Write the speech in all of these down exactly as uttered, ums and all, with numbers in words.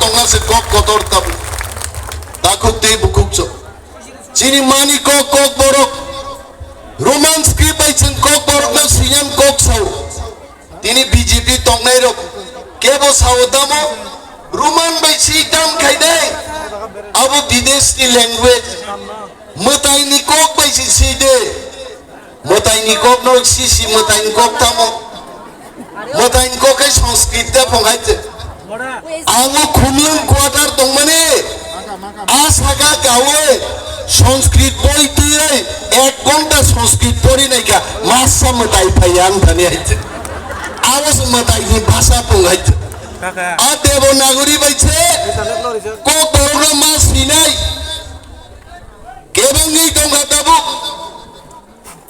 tongna se kok kotor tabuk. Takhuk tei bukhuk chok. Chini mani kok, kok borok. Roman script bai chwng kok borok no siyan kok sao. Tini B J P tongnai rok kebo sao tamo Roman bai si tam khainai. Abo bidesh ni language. Mwtai ni kok bai si si de. Mwtai ni kok no si si mwtai ni kok tamo. Mwtai ni kok kai Sanskrit da phong hai te. Ang o Khumlwng quarter tongmani, a saka kawi Sanskrit boi twiwi ek ghonta Sanskrit pori naikha, masa mwtai phai ang thani hai te. Abo se mwtai ni bhasha pung hai te. A Devanagari bai se kok borok no ma sinai. Kebengwi tongkha tabuk.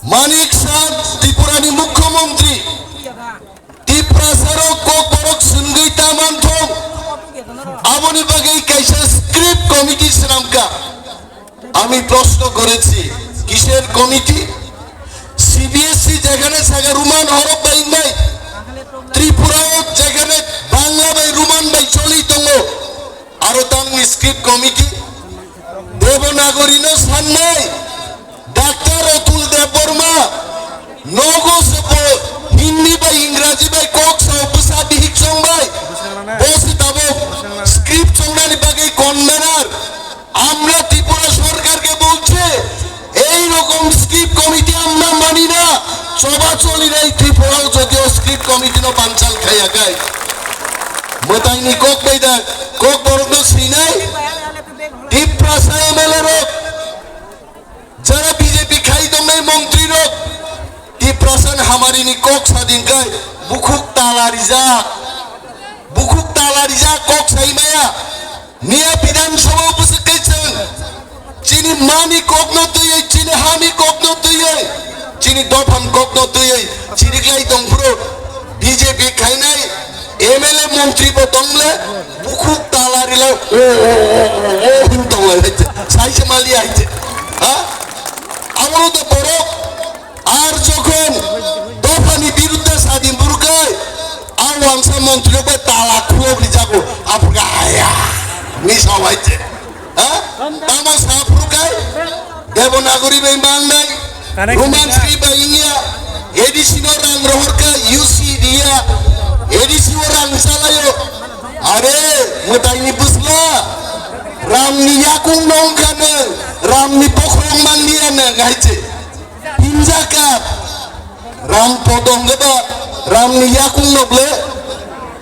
Manik Saha, Tripura ni Mukhyamantri, Tiprasa rok kok borok swngwi ta manthong, aboni bagwi kaisa script committee swnamkha. আমি প্রশ্ন করেছি, কিসের committee? CBSE যেখানে থাকে রোমান হরফ bai wngbai, Tripura o যেখানে Bangla bai Roman bai choli tongo, aro tangni script committee, Devanagari no sannai, Doctor Atul Debbarma, nogo se bo Hindi bai Ingraji bai kok sao bwsa bihik chong bai, bo se tabuk script chongnani bagwi convener. আমরা ত্রিপুরা সরকারকে বলছে, এই রকম script committee আমরা মানি না। চোবাচলির এই ত্রিপুরাও যদিও script committee no panchal khaiyakhai. Mwtaini kok bai da, kok borok no sinai. Tiprasa M L A rok, jara B J P khai tongnai montri rok, Tiprasa ni hamari ni kok sadin kai, bukhuk tala rijak, bukhuk tala rijak kok sai maya. Miya Bidhan Sabha o bwswk kai chwng chini mani kok no twiwi, chini hani kok no twiwi, chini dophani kok no twiwi chiriklai tongphuru B J P khainai M L A montri bo tongle bukhuk tala rila o, o, o, o, o, hin tonglai hai se, sai se mali hai se. Ha? Amo no to borok Ar jokhon dophani birudde sadin burkai, ang wangsa montri rok bai tala khulok rijago, aphurga aya, misa waite. Ha? Tamo sa phurkai, Devanagari bai mangnai, Roman script bai wngya, A D C no rang rohorka, U C diya, A D C o rang chalayo. Are, mwtaini bwsla, Ramni yakung no wngkha nwng, Ramni bokhorok manliya nwng, hai se. Hinjaka, Ram podong gaba, Ramni yakung no ble,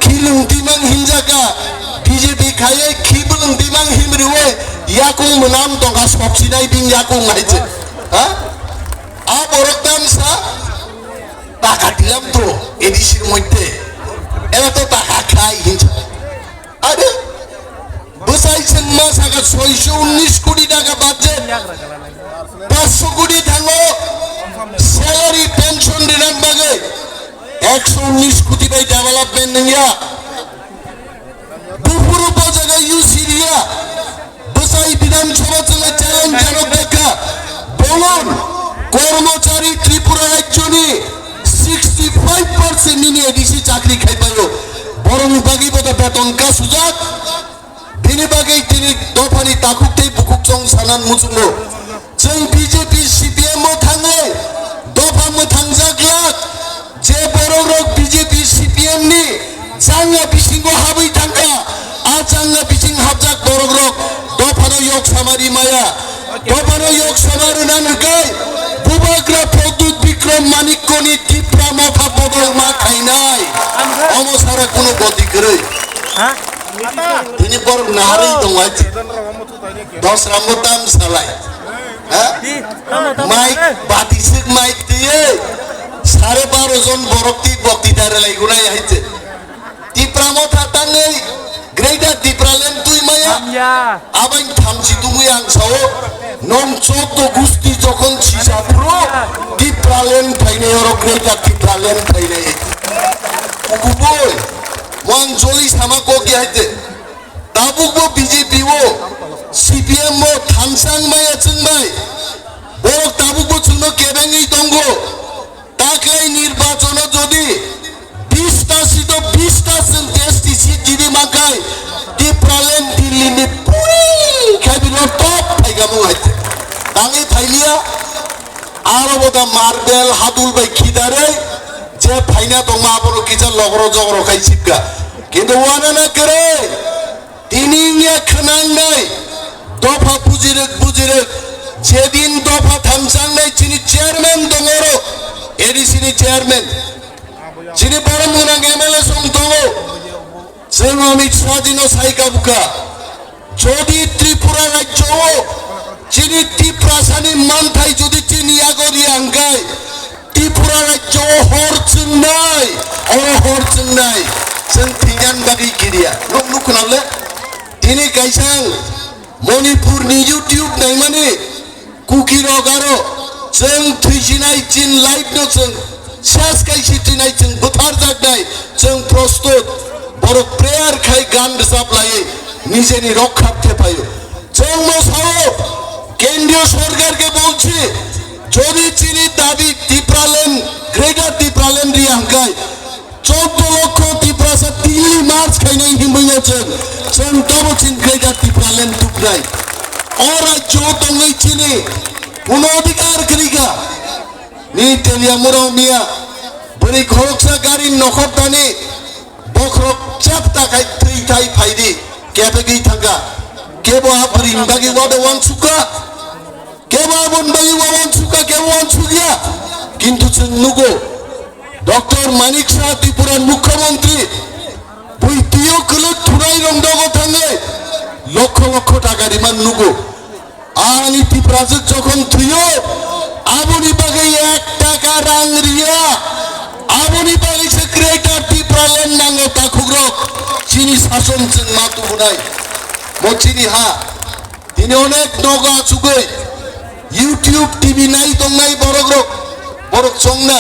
khilung timang hinjaka, B J P khaiye khibulung timang himriwe, yakung mwnam tongkha sopsinai bini yakung hai se. Ha? A borok tamsa, taka tilam to, A D C moite. Era to taka khai hinja. Are, bwsai chwng ma saka soiso unnish koti taka budget, paanch koti thango salary pension rinani bagwi, ekso unnish koti bai development wngya. Buphuru bo jaga U C riya, bwsai Bidhan Sabha chwngno challenge janok dekha, bolon kormochari Tripura rajyoni sixty five percent nini A D C chakri khaipaio, borokni bagwi bo da beton kasujak. Bini bagwi tini dophani takhuk tei bukhuk chong sanan muchungo. Chwng B J P C P M o thangwi dopha mwthangjak glak. Je borok rok B J P C P M ni changya bisingo habwi thangkha, a changya bising habjak borok rok dophano yok samari maya. Dophano yok sama rwna nangkhe Bubagra Pradyut Bikram Manikyoni Tipra Motha bodol ma khainai. Omo sara kuno goti kwrwi. Tini borok naharwi tongo achi. Dos rambo tam salai. Ha? Mike, bati sik mike tiye. Sare baro jon borok ti bokti dare lai gunai ahiche. Tipra Motha tangwi Greater Tipraland twi maya. Hamya. Abang thamchi tungwi ang sao, nong chok to gusti jokhon sisa phuru Tipraland phainai oro Greater Tipraland phainai. Kubui, mo ang joli sama kok ya haite. Tabuk bo B J P o, C P M o thangsang maya chwng bai. Borok tabuk bo chwngno kebengwi tongo. Taklai nirbachono jodi bista sito bista chwng S T seat jidi mankai, Tipra Tangwi phailiya, aro bo da marbel hadul bai khidarwi je phaina tongma abono kisa logro jogro khai sipka. Kintu wanana kwrwi, tini wngya khwnangnai dopha bujirwk bujirwk, jedin dopha thamsangnai chini chairman dongoro, A D C ni chairman, chini borok mwnang M L A song tongo. Chwng Amit Shah jino sai kabukha, jodi Tripura rajyo o chini Tiprasani manthai jodi chini yago riya hwnkhe Tripura rajyo o hor chwngnai, oro hor chwngnai, chwng thwinani bagwi kiriya. Nuk nuk khwnale, tini kaisa ang Manipur ni YouTube naimani Kuki rok aro chwng thwisinai chin life no chwng ses kai si thinai chwng bwtharjaknai chwng prostut borok prayer khai gan rwchap laiwi nijeni rokha thephaio. Chwng no sao kendriyo sorkar ke bolchi jodi chini dabi Tipraland, Greater Tipraland riya hwnkhe Chauddho lokho Tiprasa Delhi march khainai himwi no chwng, chwng tabo chini Greater Tipraland tubnai. O rajyo o tongwi chini kuno adhikar kwrwi kha. Ni Teliamura miya bwrwi khoroksa gari nokhor tani bokhorok chap takhai thwi thai phaidi kebegwi thangkha. Kebo a bwrwini bagwi wada wansukha. Kebo aboni bagwi wansukha, kebo wansukya. Kintu chwng nugo, Doctor Manik Saha Tripura Mukhyamantri bui twiyo kwlwk thunai rong dogo thangwi lokho lokho taka riman nugo. Ani Tiprajwk jokhon thwiyo, aboni bagwi ek taka rang riya. Aboni bagwi se Greater Tipraland nango takhukrok. Chini sason chwng ma tubunai. Bo chini ha. Tini onek nogo achugwi YouTube, T V nai tongnai borok rok, borok chongna.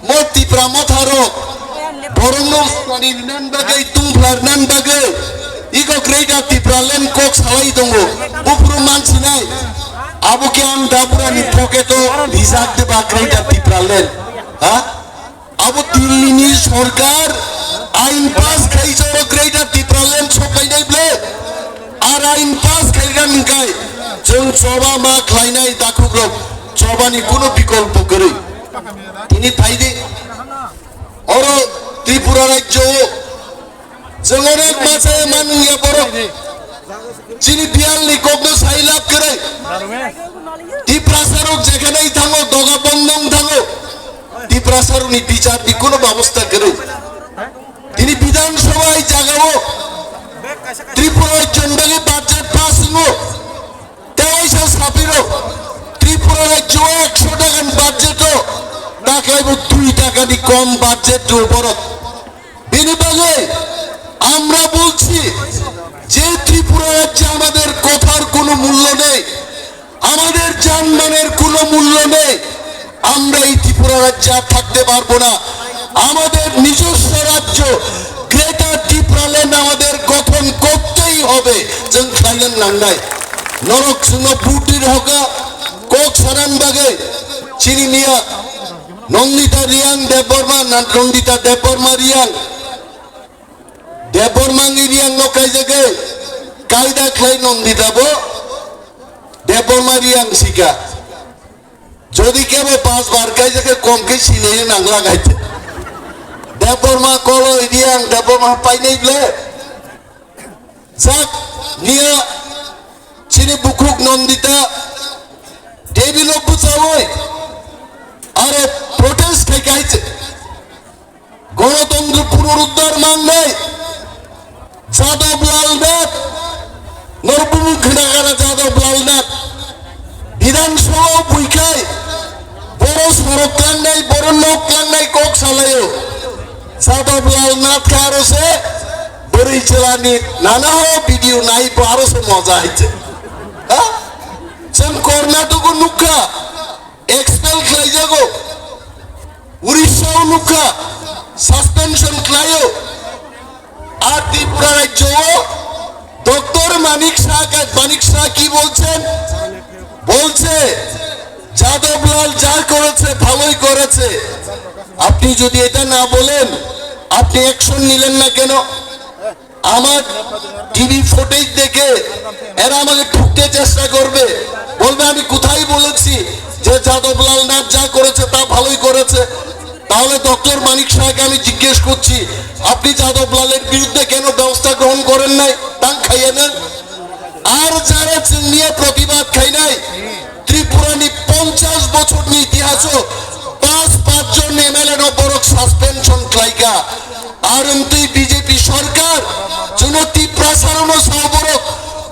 Mo Tipra motha rok, borok no swkani nan bagwi, tungphlar nan bagwi, iko Greater Tipraland kok salai tongo. Buphuru mansinai, abo ke ang daburani pocket o rijak de ba Greater Tipraland. Ha? Abo Delhi ni sorkar ain pass khai joro Greater Tipraland sopainai ble. Ar ain pass khai gan kai. Chwng choba ma khlainai takhuk rok. Choba ni kuno bikolpo kwrwi. Tini phaidi. Oro Tripura rajyo o chwng onek ma chaya man wngya borok. Chini biyal ni kok no sai lab kwrwi. Tiprasa rok jekhane thango, doga bondong thango. Tiprasa rok ni bichar ni kuno babosta kwrwi. Tini Bidhan Sabha hai jaga o Tripura rajyo ni bagwi budget pass wngo. Tei waisa sapiro Tripura rajyo o ekso taka ni budget o taklai bo dui taka ni kom budget rw borok. Bini bagwi আমরা বলছি যে ত্রিপুরা রাজ্যে আমাদের কথার কোনো মূল্য নেই, আমাদের জানমালের কোনো মূল্য নেই। আমরা এই ত্রিপুরা রাজ্যে আর থাকতে পারবো না। আমাদের নিজস্ব রাজ্য গ্রেটার ত্রিপুরাল্যান্ড আমাদের গঠন করতেই হবে। Chwng khlaina nangnai. Norok chwngno vote ri rwkha, kok sanani bagwi chini miya Nandita Reang Debbarma, na Nandita Debbarma Reang. Debbarma ni Reang no kaijagwi, kaida khlai Nandita bo Debbarma Reang sika. Jodi kebo pas bar kaijagwi kom khe sinai nangla gaite. Debbarma kolo Reang Debbarma painai ble. Sak niya chini bukhuk Nandita table o bwchawi aro protest khai khai se Ganatantro punoruddhar mangnai Jadab Lal Nath, norok bumung khna kara Jadab Lal Nath. Bidhan Sabha o buikhai, boro sorok klangnai, boro nok klangnai kok salaio. Jadab Lal Nath khe aro se bwrwi chwlani nana ho video nai bo aro se moja hai se. Ha? Chwng Karnataka o nukha, expel khlaijago. Orissa o nukha, suspension khlaio. আর ত্রিপুরা রাজ্য ও ডক্টর মানিক শাহ, মানিক শাহ কি বলছেন? বলছে, যাদব লাল যা করেছে ভালোই করেছে। আপনি যদি এটা না বলেন, আপনি অ্যাকশন নিলেন না কেন? আমার টিভি ফুটেজ দেখে এরা আমাকে ঠুকতে চেষ্টা করবে, বলবে আমি কোথায় বলেছি যে যাদব লাল নাথ যা করেছে তা ভালোই করেছে। তাহলে ডক্টর মানিক সাহাকে আমি জিজ্ঞেস করছি, আপনি যাদব লালের বিরুদ্ধে কেন ব্যবস্থা গ্রহণ করেন নাই? তাং খাইয়ে নেন। আর যারা চিহ্নিয়ে প্রতিবাদ খাই নাই, ত্রিপুরানি পঞ্চাশ বছরনি ইতিহাসও পাঁচ পাঁচজন MLA no borok suspension khlaika. Ar wngtwi BJP সরকার, chwngno Tiprasa rokno sao borok,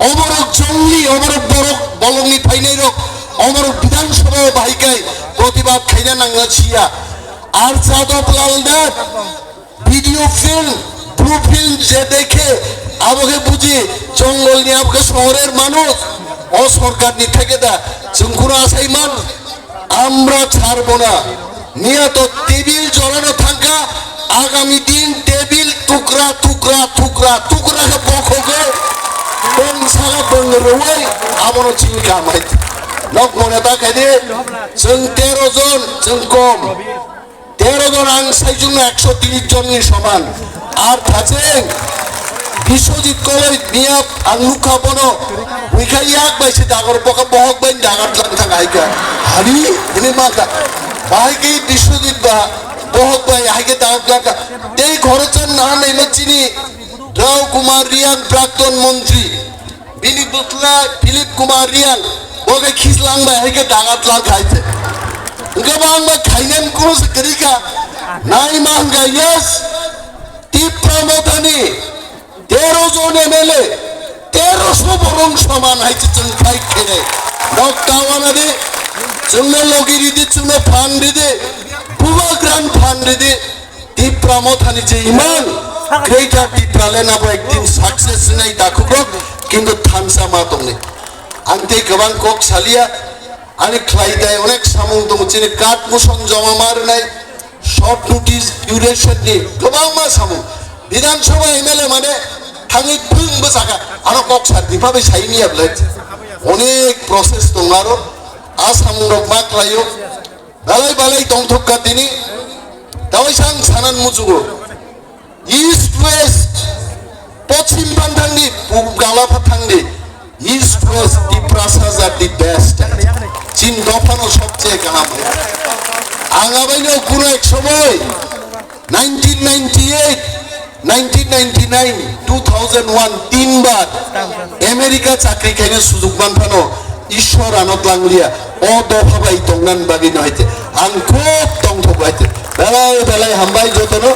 oborok jongli, oborok borok bolongni phainairok, oborok বিধানসভায় bahai khai প্রতিবাদ khaina nangna siya. Ar যাদব Lal Nath video film, blue film যে দেখে, aboke buji, জঙ্গলনি aboke শহরের মানুষ, o সরকারনি থেকে দা, chwng kuno asai man, আমরা ছাড়বো না। নিহত টেবিল জ্বলানো থাকা, আগামী দিন টেবিল টুকরা টুকরা টুকরা টুকরা khe bokhogwi, bongsaga bongni rwui, abono chini kamai. Nok mone ta khaidi, chwng tero jon, chwng kom. Tero jon ang saichungno ekso tris jonni soman. Ar thacheng Biswajit Koloi miyap ang nukha bono. Buikha yak bai se dagor boka bohok bai dagar tlang thang aika. Hari hini maka. Bahai ke Biswajit ba bohok bai hai ke dagar tlang thang. Tei khoroksan na nai ma chini. Rao Kumar Riang prakton montri. Bini bwkla Philip Kumar Riang, bo khe khislang bai hai khe daga tlang khai se. Hwnkhe bo ang bai khainani kuno se kwrwi kha. Nai ma hwnkha yes, Tipra Mothani tero jon M L A, teroso borong soman hai se chwng fight khainai. Nok tawana di, chwngno logi ridi, chwngno phan ridi, bubagra phan ridi. Tipra Mothani je iman, Greater Tipraland abo ekdin success wngnai takhukrok, kintu thansa ma tongnai. Ang tei kwbang kok salia, ani khlai dai onek samung tongo, chini kat muson joma ma rwnai, short notice duration ni kwbangma samung. Bidhan Sabha M L A mane thangwi bwng bwsakha, ano kok sar di phabai sai niya bwlai. Onek process tongo aro, a samung rok ma khlaio. Balai balai tongthok kha tini. Tawai sang sanan muchugo. East West, pochim phan thangdi, pub gala phan thangdi. East West, Tiprasa are the best. Chin dophano sobche kaham. Ang abaino kuno ek somoy nineteen ninety-eight, nineteen ninety-nine, two thousand one, tinbar America chakri khaina sujug manphano Ishwar ano tlangliya, o dopha bai tongnan bagwi no haite ang khub tongthok haite. Belai belai hambai jotono,